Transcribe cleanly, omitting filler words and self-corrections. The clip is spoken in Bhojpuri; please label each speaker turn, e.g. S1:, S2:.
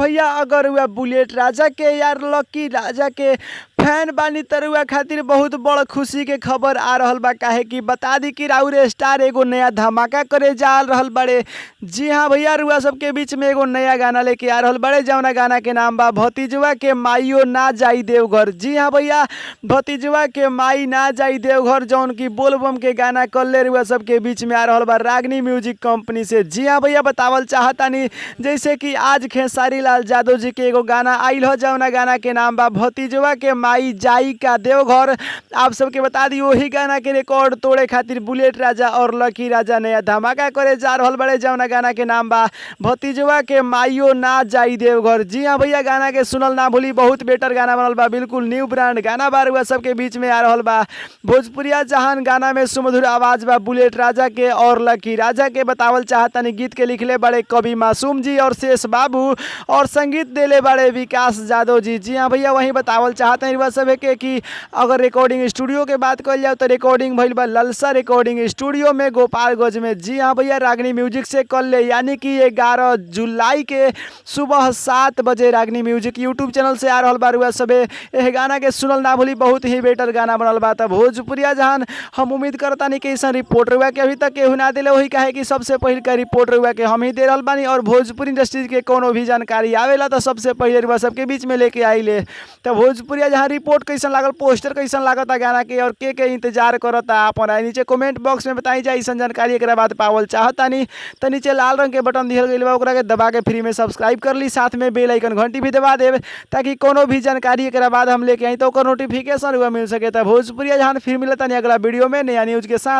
S1: भैया अगर हुआ बुलेट राजा के यार लकी राजा के फैन बानी तरुआ खातिर बहुत बड़ खुशी के खबर आ रहल बा। काहे कि बता दी कि राउर स्टार एगो नया धमाका करे जा रहल बड़े। जी हाँ भैया, रुआ सबके बीच में एगो नया गाना लेके आ रहल बड़े, जौना गाना के नाम बा भतीजुआ के माइयो ना जाई देवघर। जी हाँ भैया, भतीजुआ के माई ना जाई देवघर, जौन की बोलबम के गाना कल्ले रुआ सबके बीच में आ रहल बा रागनी म्यूजिक कंपनी से। जी हाँ भैया, बतावल चाहतानी जैसे कि आज खेसारी लाल यादव जी के एगो गाना आइल हो, जौना गाना के नाम बा भतीजुआ के माई जाई का देवघर। आप सबके बता दी वही गाना के रिकॉर्ड तोड़े खातिर बुलेट राजा और लकी राजा नया धमाका करे जा रहल बड़े, जौना गाना के नाम बा भतीजुआ के माइयो ना जाई देवघर। जी हाँ भैया, गाना के सुनल ना भूली, बहुत बेटर गाना बनल बा, बिल्कुल न्यू ब्रांड गाना बा रुआ सबके बीच में आ रहल बा। भोजपुरिया जहान गाना में सुमधुर आवाज बा बुलेट राजा के और लकी राजा के। बतावल चाहतनी गीत के लिखले बड़े कवि मासूम जी और शेष बाबू और संगीत देले बड़े विकास यादव जी। जी हाँ भैया, वहीं बतावल चाहते हैं रुआ सब के कि अगर रिकॉर्डिंग स्टूडियो के बात कल जाओ तो रिकॉर्डिंग भइल बा ललसा रिकॉर्डिंग स्टूडियो में गोपालगंज में। जी हाँ भैया, रागनी म्यूजिक से कल ले यानी कि 11 जुलाई के सुबह 7 बजे रागनी म्यूजिक यूट्यूब चैनल से आ रहल बा रुआ सबे। एह गाना के सुनल ना भूली, बहुत ही बेटर गाना बनल बा। त भोजपुरिया जहान हम उम्मीद करतानी कि ऐसा रिपोर्ट रुआ के अभी तक केहू ना दिले, वही काहे कि सबसे पहिल का रिपोर्ट रुआ के हम ही दे रहल बानी। और भोजपुरी इंडस्ट्रीज के कोनो भी जानकारी आवेला तो सबसे पहिले रुआ सबके बीच में लेके आइले। त भोजपुरिया जहाँ रिपोर्ट कैसन लागल, पोस्टर कैसन लागता गाना के और के इंतजार करता, अपन आइ नीचे कमेंट बॉक्स में बताई जाए। ऐसा जानकारी एकरा बाद पावल चाहतानी त नीचे लाल रंग के बटन दिहल गइल बा, ओकरा के दबा के फ्री में सब्सक्राइब कर ली, साथ में बेल आइकन घंटी भी दबा देब ताकि कोनो भी जानकारी एकरा बाद हम लेके आई तो ओकर नोटिफिकेशन रुआ मिल सके। त भोजपुरिया जहाँ फिर मिलता अगला वीडियो में नया न्यूज के साथ।